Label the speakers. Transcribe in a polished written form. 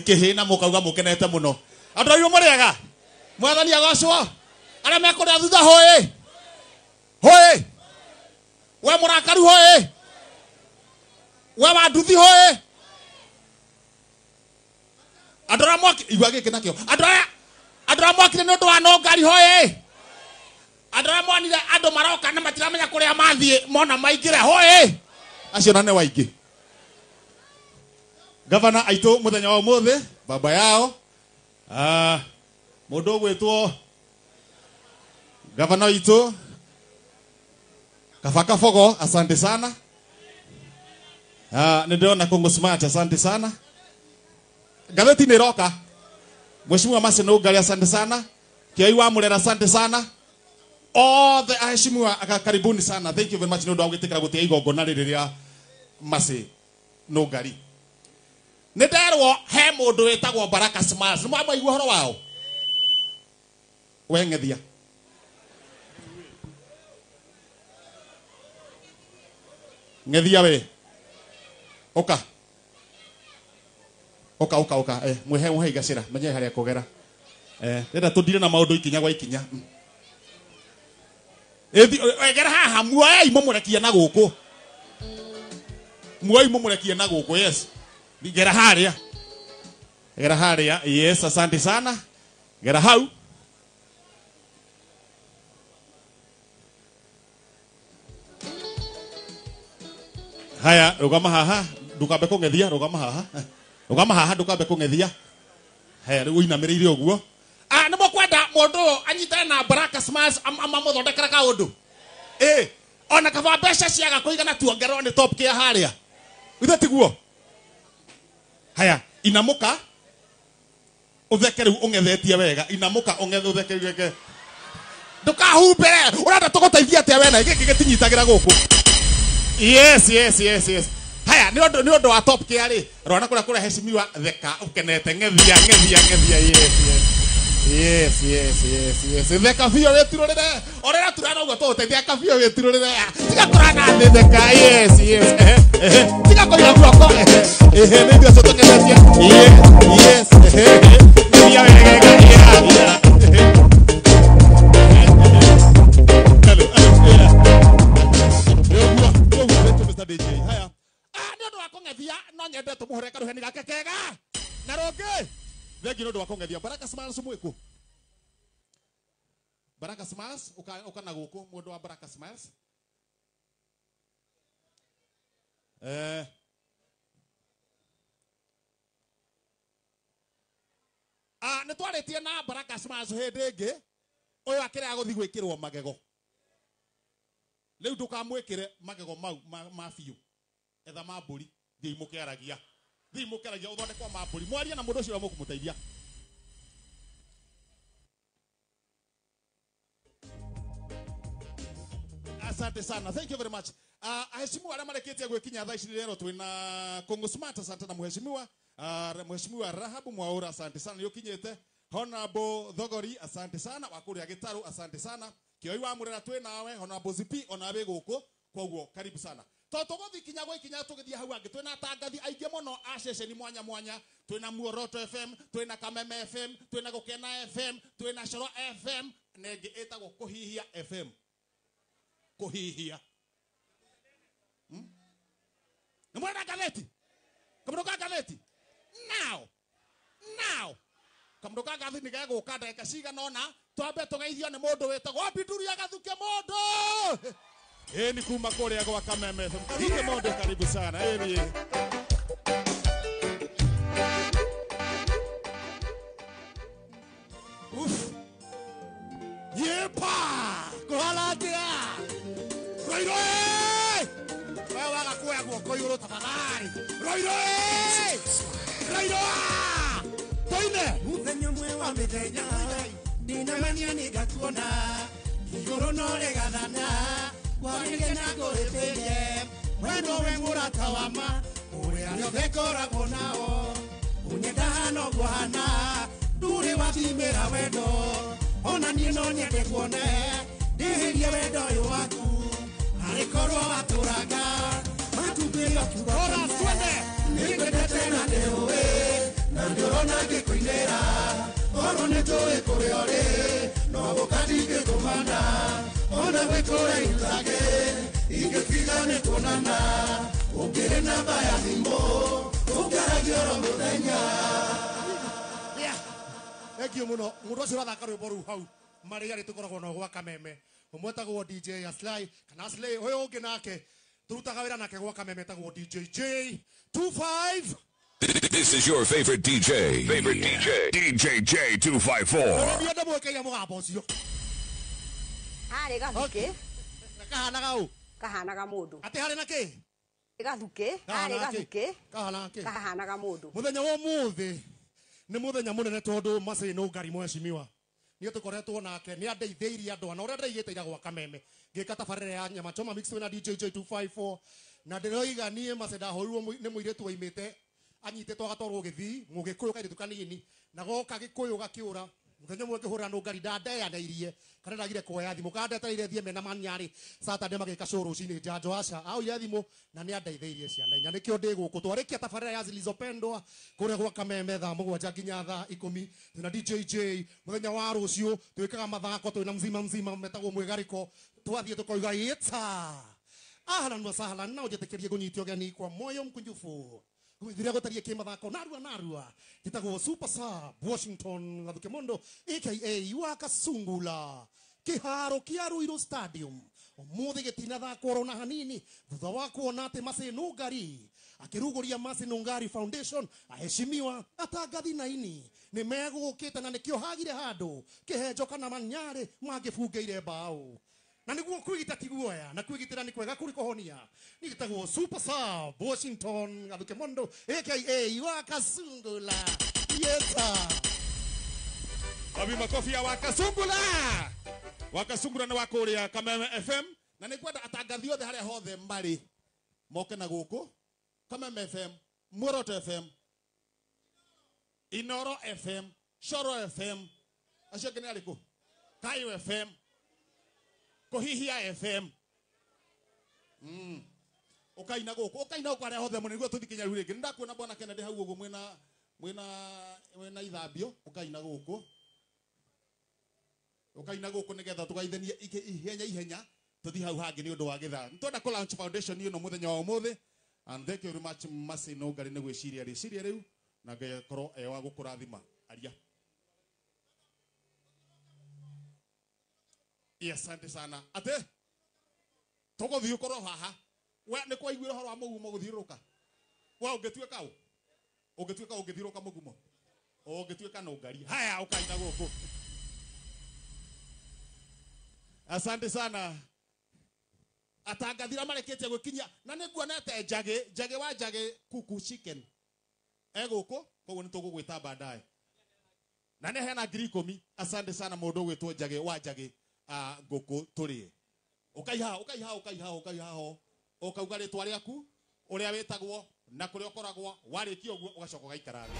Speaker 1: Tä na må kauga må kenete må no. Andå airå må rä ega. Mwathani agocwo. Arĩa mekũrĩa thutha hũĩ. Hũĩ. We mũrakaru hũĩ. We wa nduthi hũĩ. Andũ arĩa mwaki igua gĩkĩ nakĩo. Andũ arĩa mwakire nĩ ũndũ wa Nũngari hũĩ. Andũ arĩa monire andũ maroka na matiramenya kũrĩa mathiĩ mona maingĩre hũĩ. Acio na nĩ waingĩ. Gavana aitũ mũthenya wa ũmũthĩ baba yao mũndũ ũgwĩtwo gavana witũ Kabaka Fogo, asante sana. Nĩ ndĩrona Kongo Smart, asante sana. Ngathĩti nĩ ĩroka. Mheshimiwa Mercy Nũngari, asante sana. Kioi wa Murera, asante sana. Othe aheshimiwa karibuni sana. Thank you very much nĩ ũndũ wa gwĩtĩkĩra gũtĩa igongona rĩrĩ rĩa Mercy Nũngari. Nĩ nderwo he mũndũ wĩtagwo Baraka Smiles. Nĩ mwamaigua ũhoro wao? We ng'ethia. Ng'ethia we. Oka. Oka oka oka. Mwehe mwehe igacĩra. Menye harĩa kũgera. Ndĩrenda tũndire na maũndũ ikinya gwa ikinya. Egera haha muoei mũmũrekie na gũkũ. Muoei mũmũrekie na gũkũ, yes. Gera harĩa. Gera harĩa. Yes, asante sana. Gera hau. Haya, rũgama haha, ndũkambe kũng'ethia, rũgama haha. Rũgama haha ndũkambe kũng'ethia. Haya, rĩu ũinamĩrĩire ũguo. Nĩ mũkwenda mũndũ ũyũ anyitane na Baraka Smiles amamũthondekere kaũndũ. Ona kaba mbeca ciaga kũigana tuongererwo nĩ Top Care harĩa. Ithe tiguo? Haya, inamũka. Ũtheke rĩu ũng'ethetie wega. Inamũka ũng'ethe ũtheke wega. Ndũkahumbĩre. Ũrenda tũgũteithie atĩa we na gĩkĩ gĩtinyitagĩra gũkũ. Yes, yes, yes, yes. Haya, nĩ ũndũ wa Top Care rĩ. Rora kũrĩa kũrĩa heshimiwa theka ũkenete ng'ethia ng'ethia ng'ethia. Yes, yes. Yes, yes, yes, yes. Theka biũ wĩturũrĩre. Ũrĩa turana ũguo tũgũteithia theka biũ wĩturũrĩre. Tiga kũrana thĩ theka. Yes, yes. Tiga kũiga guoko. Nĩ ithuĩ acio tũng'ethetie. Yes, yes. Ng'ethia wega. Yeah, yeah. Hello, hello. Yeah. DJ. Haya. Nĩ ũndũ wa kũng'ethia no nyende tũmũhũre karuheni gake kega. Na rũngĩ. Thengi nĩ ũndũ wa kũng'ethia. Baraka Smiles mwĩkũ? Baraka Smiles ũka na gũkũ mũndũ wa Baraka Smiles. Nĩ twarĩtie na Baraka Smiles hĩndĩ ĩngĩ. Ũyũ akĩrega gũthiĩ gwĩkĩrwo magego. Rĩu ndũkamwĩkĩre magego mau ma biũ. Etha ma mbũri, thiĩ mũkĩaragia. Thiĩ mũkĩaragia ũthondekwo ma mbũri. Mwarie na mũndũ ũcio ũrĩa mũkũmũteithia. Asante sana. Thank you very much. Aheshimiwa arĩa marĩkĩtie gwĩkinya thaa ici rĩrĩ twĩna Kongo Smart, asante na mheshimiwa. Mheshimiwa Rahabu Mwaura, asante sana nĩ ũkinyĩte. Honorable Thogori, asante sana. Wa kũrĩa Gĩtarũ, asante sana. Kioi wa Murera twĩ nawe, Honorable Zipi ona wĩ gũkũ, koguo karibu sana. To tũgũthiĩ kinya gwa ikinya tũgĩthiĩ hau angĩ twĩna atangathi aingĩ mũno a ceceni mwanya mwanya. Twĩna Muoroto FM, twĩna Kameme FM, twĩna Gũkena FM, twĩna Coro FM, na ĩngĩ ĩtagwo Kũhihia FM. Kũhihia. Nĩ mwena ngathĩti? Kamũndũ ka ngathĩti? Now. Now. Kamũndũ ka ngathĩti nĩ gegũka ndagĩka cigana ũna twambe tũgeithio nĩ mũndũ wĩtagwo Mbinduri Gathuke Mũndũ. Ni kuma kũrĩa gwa Kameme FM. Gathuke Mũndũ, karibu sana. Uf. Yepa! Kũhana atĩa? Roiro! We waga kuoya guoko igũrũ tafadhali. Roiro! Roiro! Toine!
Speaker 2: Mũthenya ũmwe wa mĩthenya ndinamania nĩngakuona igũrũ no rĩgathana kwarĩrie na ngũrĩtĩrie mwendwo we mũrata wa ma ũrĩa rĩothe ngoragwo nao ũnyenda hana ũguo hana ndũrĩ wathimĩra wendo ona niĩ no nyende kuone ndĩhĩrie wendo ũyũ waku arĩ korwo watũraga matumbĩ
Speaker 1: Ora, twende!
Speaker 2: Nĩngwendete na ndĩũĩ na ndĩũrĩ Nĩnjũĩ kũrĩa ũrĩ no gũkandingĩkũmana ona gwĩkũra itagĩ ingĩtiga nĩ kuonana ũngĩrĩ namba ya thimũ ũngĩaragia oro mũthenya.
Speaker 1: Thank you muno mundu ucio urathaka rwimbo ruu hau marĩ arĩ tũkoragwo nao gwa Kameme ũmwe etagwo DJ Aslay kana Aslay ũyũ ũngĩ nake tũrutaga wĩra nake gwa Kameme etagwo DJ J25.
Speaker 3: This is your favorite DJ. Favorite DJ. DJ J254.
Speaker 1: Nĩ ndamwĩkĩire mũgambo ũcio.
Speaker 4: Harĩ gathukĩ.
Speaker 1: Kahanaga ũ?
Speaker 4: Kahanaga mũndũ.
Speaker 1: Atĩ harĩ na kĩ?
Speaker 4: Gathukĩ. Harĩ gathukĩ.
Speaker 1: Kahanaga kĩ?
Speaker 4: Kahanaga mũndũ.
Speaker 1: Mũthenya wa ũmũthĩ nĩ mũthenya mũnene tondũ Mercy Nũngari mheshimiwa niĩ tũkoretwo nake nĩ andeithĩirie andũ ana ũrĩa ndĩraigĩte ira gwa Kameme ngĩka tabarĩra ya nyama choma mixed na DJ J254 na ndĩroiga niĩ Mercy ndahũrirwo nĩ mũirĩtu waimĩte anyitĩtwo agatwarwo Gĩthii mũgĩkũyũ kairĩtu kanini na goka gĩkũyũ gakĩũra mũthenya ũmwe ngĩhũrĩra Nũngari ndandeanĩirie kana ndagire kuoya thimũ kana ndetereire thiĩ mena manyarĩ Saturday magĩka show rũcinĩ njanjo aca aoire thimũ na nĩ andeithĩirie ciana inya nĩkĩo ndĩ gũkũ twarĩkia tabarĩra ya Zilizopendwa kũrĩa gwa Kameme thaa 7 nginya thaa 10 twĩna DJ J mũthenya wa rũciũ twĩkaga mathako twĩna mzima mzima metagwo mwĩgarĩko twathiĩ tũkoiga ĩta ahlan wa sahlan na ũnjĩtĩkĩrie kũnyitio ũgeni kwa moyo mkunjufu gwithiria gũtarie kĩmathako narua narua gĩtagwo Super Sub Washington Gathuke Mondo aka wa Kasungula kĩharo kĩa Ruiru Stadium ũmũthĩ gĩtinathakwo oro na hanini thutha wa kuona atĩ Mercy Nũngari akĩrugũria Mercy Nũngari Foundation aheshimiwa atangathi naini nĩ megũkĩte na nĩkĩo hagire handũ kĩhenjo kana manyarĩ mangĩbungĩire mbaũ na nĩguo kwĩgita ti guoya na kwĩgitĩra nĩ kwega kũrĩ kũhonia nĩ gĩtagwo Super Sub Washington Gathuke Mondo aka wa Kasungula yeta. Wapi makofi ya Wakasungula. Wakasungula nĩ wa kũrĩa Kameme FM na nĩ kwenda atangathi othe harĩa hothe marĩ moke na gũkũ Kameme FM, Muoroto FM, Inoro FM, Shoro FM, acio angĩ nĩ arĩkũ? Kayo FM, Kuhihia FM. Ukaina gũkũ, ukaina gũkũ harĩa hothe mũno nĩguo tũthiĩ kinya rĩu rĩngĩ. Nĩndakuona bwana Kennedy hau ũguo mwĩna mwĩna ithambio, ukaina gũkũ. Ukaina gũkũ nĩgetha tũgaithanie ihenya ihenya tũthiĩ hau hangĩ nĩ ũndũ wa gĩthaa. Nĩtwenda kũ launch foundation ĩno mũthenya wa ũmũthĩ and thank you very much Mercy Nũngari nĩ gwĩciria rĩciria rĩu na Ngai akorwo e wa gũkũrathima. Aria. Yes, asante sana. Ate tũgũthiĩ ũkorwo haha. We nĩ kwaiguire ũhoro wa mũgumo gũthiũrũrũka. We ũngĩtuĩka ũ? Ũngĩtuĩka ũngĩthiũrũrũka mũgumo. Ũngĩtuĩka Nũngari. Haya ũkaina gũkũ. Asante sana. Atangathira marekĩtie gwĩkinyia na nĩ nguonete njagĩ, njagĩ wa njagĩ kuku chicken. E gũkũ, koguo nĩ tũgũgwĩta baadaye. Na nĩ hena 10,000. Asante sana mũndũ ũgwĩtwo njagĩ wa njagĩ ngũkũ tũrĩe. Ũkaiha, ũkaiha, ũkaiha, ũkaiha ho. Ũkauga rĩtwa rĩaku, ũrĩa wĩtagwo na kũrĩa ũkoragwo, warĩkia ũguo ũgacoka ũgaikara thĩ.